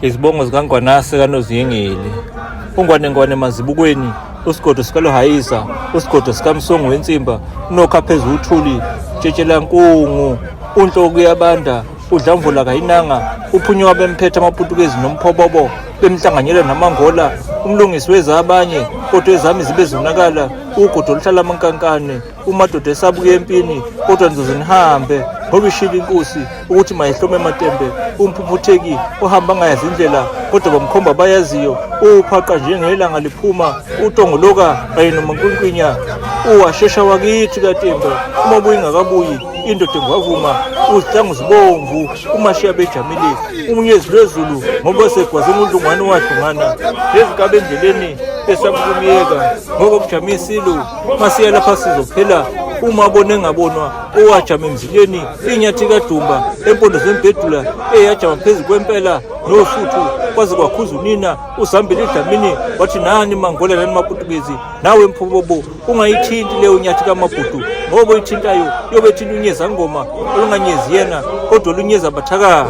Izibongo zikaNgwanase kaNoziyengeli. UNgwane Ngwane Mazibukweni, uSigodo sikaLohayisa, uSigodo sikaMsongo weNsimba, uNokha phezu uthuli, Tshetshelankungu, uNhloko kuyabanda, uDlamvula kayinanga, uPhunyoka bemphethe amaPutukezi noMphobobo, bemhlanganyela namaNgola, uMlungisi weza abanye, kodwa ezami zibe zonakala, ugodo oluhlala amankankane, umadoda esabuya empini, kodwa nizoze nihambe, ngoba ishilo inkosi ukuthi mayihlome ematembe, umphuphutheki ohamba angayazi indlela, kodwa bamkhomba abayaziyo, uphaqa njengelanga liphuma, utongoloka kanye nomankwinkwinya, uwashesha wakithi kaTembe, uma ubuye ingakabuyi, indoda engwavuma, uzihlangu zibomvu, umashiya bejamile, umunyezi lwezulu, ngoba segwaze ngundlungwane wadlungana, lezikabe endleleni esabukumyeka, ngoba kujame isilo, masiya lapha sizophela, uma bona engabonwa, owajama emzileni, inyathi kadumba, empondo zembhedula, eyajama phezu kwempela, nosuthu, kwaze kwakhuza unina, usambile idlamini, wathi nani mangola nani maputukezi, nawe mphobobo, ungayithinti leyo nyathi kamabhudu, ngoba oyithintayo yobe ethinta unyezangoma, olunganyezi yena, kodwa olunyeza abathakathi.